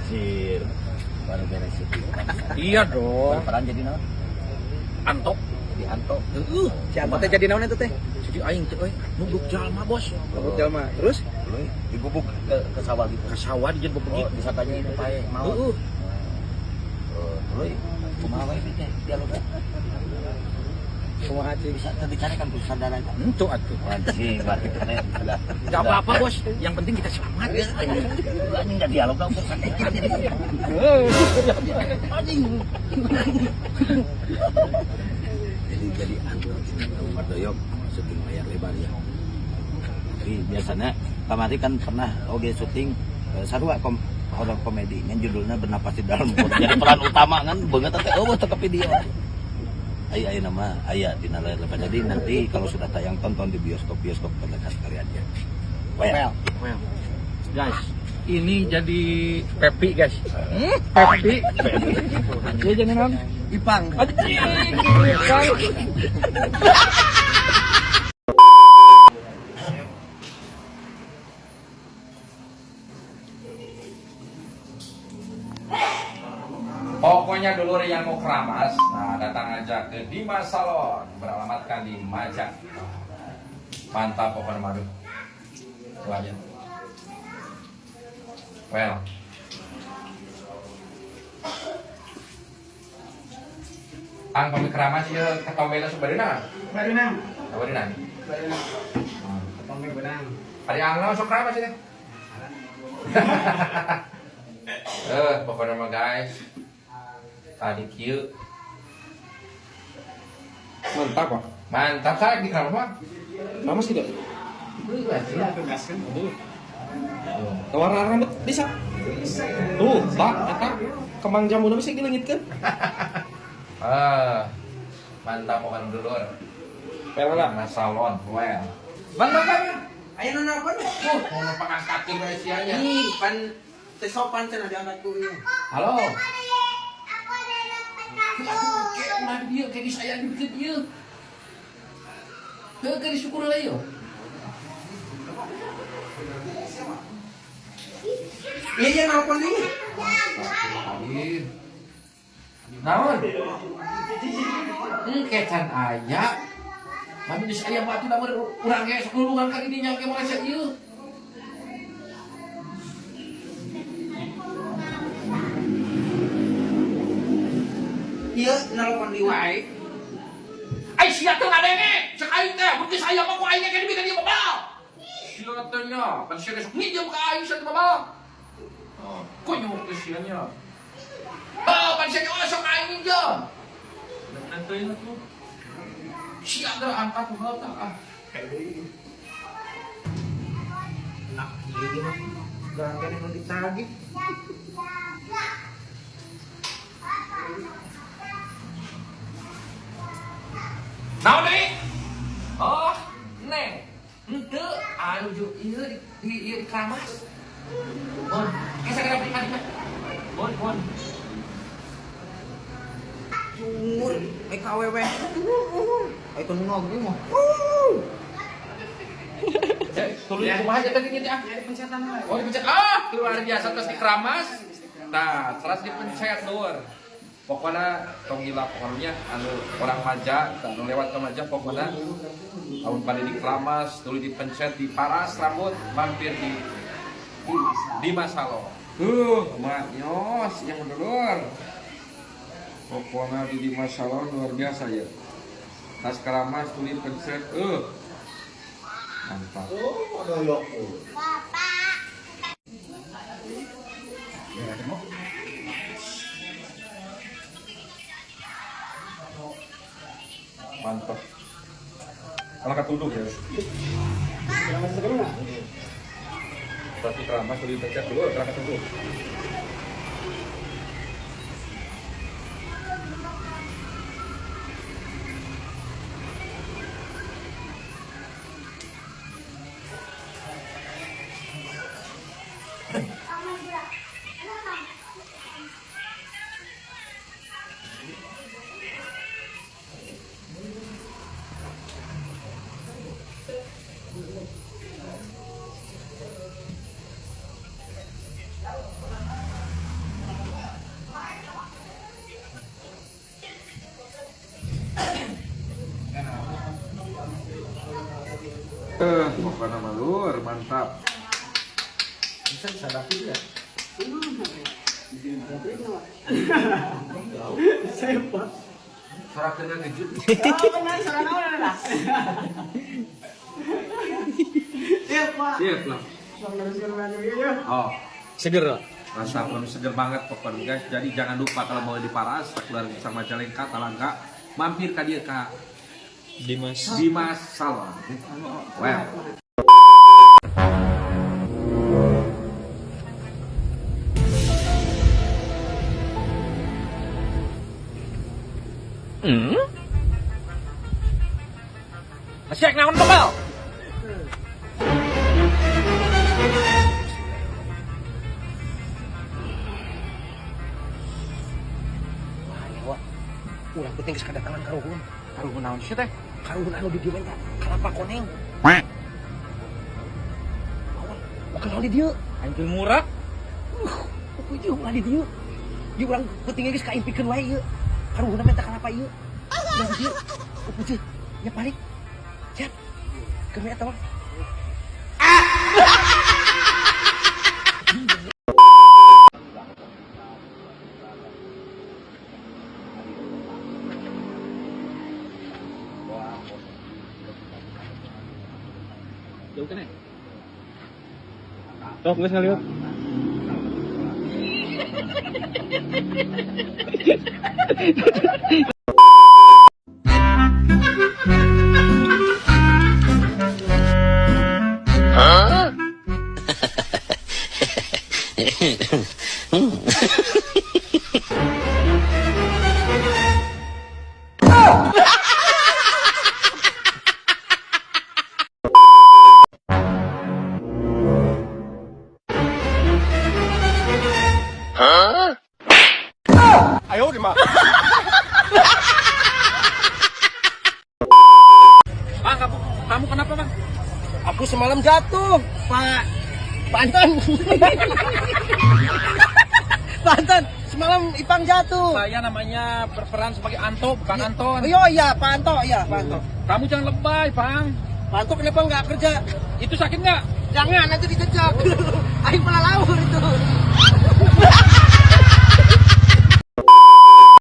Anjir. Baru beres syuting. Iya dong. Peran jadi naon? Antok. Jadi Anto. Heeh. Si Anto teh jadi naon itu teh? Jadi aing teh euy, nunduk jalma, Bos. Nunduk jalma. Terus Lu digubuk ke sawah gitu. Ke sawah dijieun Oh, bebegik. disangkanya ini pae mau. Heeh. Lu kumaha wae teh dialog. Kumaha cing? Bisa dicarikan tuh kesadaran. Henteu atuh. Anjing, berarti keren. Enggak apa-apa, Bos. Yang penting kita selamat ya. Anjing enggak dialog dong Anjing. Jadi Anto Mardoyok syuting layar lebar ya. Jadi biasanya kamari kan pernah oge syuting sarua horor komedi yang judulnya Bernapas di Dalam Perut. Jadi peran utama kan banget teh eueuh teu ke video. Aya aya nama aya dina layar lebar. Jadi nanti kalau sudah tayang tonton di bioskop-bioskop terdekat kalian ya. Well. Well, guys, ini jadi Pepi, guys. Pepi. Dia jadi naon? Ipang. Anjing, Ipang. Pokoknya dulur yang mau keramas, nah datang aja ke Dimas Salon, beralamatkan di Majang. Mantap pokoknya madu. Tuh aja. Well. Ang pamit keramas ieu katombena sebenarnya. Barenang. Sebenarnya. Barenang. Ketombe benang. Ari ang masuk keramas ini. Pokoknya mah guys. Tadi kieu Mantap, Pak. mantap saya di keramas mah. Keramas tidak? Warna rambut bisa. Tuh, Pak, eta kembang jambu bisa dilengitkeun. Ah, mantap pokoknya dulur. Well lah. Mas salon, well. Mantap kan? Ayo nonton. Mau numpak angkatin we sia nya. Ih, pan teh sopan cenah diangkat ku ieu. Halo. Aduh, kayak ulah di dieu, kayak di saya di deket ieu. Heuh, kayak disyukur lah ieu. Iya, iya nelpon deui. Astagfirullahaladzim. Naon? Engke can aya. Mami geus aya mah atuh da urang ge sok nulungan ka dinya ge Malaysia ieu. Iya, nelpon di wae. Ai sia teu ngadenge, cek aing teh, mun geus aya mah ku aing ge dibikeun ieu babal. Sia teh nya, pan sia ge sok nginjem ka aing sia teh babal. Oh, konyol teh sia nya. Oh, pan sia ge sok aing minjem. Bener teh tuh. Sia teh angkat ku tah ah. Nah, ieu ge mah. Jangan kene nu ditagih. Naon deui? Oh, neng. Henteu anu ju ieu di ieu di keramas. Bon, geus sagara beli mah. Bon, bon. Cungur, eh KWW. Ayo teu ge mah. Tuluy kumaha aja tadi gitu ah. Oh, dipencet. Ah, luar biasa terus dikeramas. Nah, terus dipencet lur. Pokoknya tong hilap pokoknya anu orang Maja, anu lewat ke Maja pokoknya tahun pada dikeramas, dulu dipencet, diparas rambut, mampir di Dimas Salon. Maknyos yang dulur. Pokoknya di Dimas Salon luar biasa ya. Tas keramas, tuli pencet, mantap. Mantap. Kalau ketuduh ya. Berarti keramas tuli pencet dulu, terang ketuduh. Lur, mantap. Bisa disadaki ya? Suara kena ngejut. Siap lah. Oh, Seger lah. mantap, seger banget pokoknya guys. Jadi jangan lupa kalau mau di Paras, keluar sama Majalengka, Talangka, mampir ke dia ke Dimas. Dimas Salon. Well. Masih naon tebal? Wah, urang penting geus kedatangan karuhun. Karuhun naon sih teh? Karuhun anu di dieu mah kalapa koneng. Awan, kenal di dieu. Anjing murah. Ieu ulah di dieu. Ieu urang penting geus kaimpikeun wae ieu. Karuhunna minta kalapa ieu. Ulah di dieu. Puji, nya balik. Siap. Keun eta mah. Jauh kan ya? Tuh, geus ngaliwat. Bang, kamu kenapa, Bang? Aku semalam jatuh, Pak. Pak Anton. Pak Anton, semalam Ipang jatuh. Saya namanya berperan sebagai Anto, bukan Anton. Oh iya, Pak Anto, iya Pak Anto. Kamu jangan lebay, Bang. Pak Anto kenapa nggak kerja? Itu sakit nggak? Jangan, nanti dijejak. Aing malah laur itu.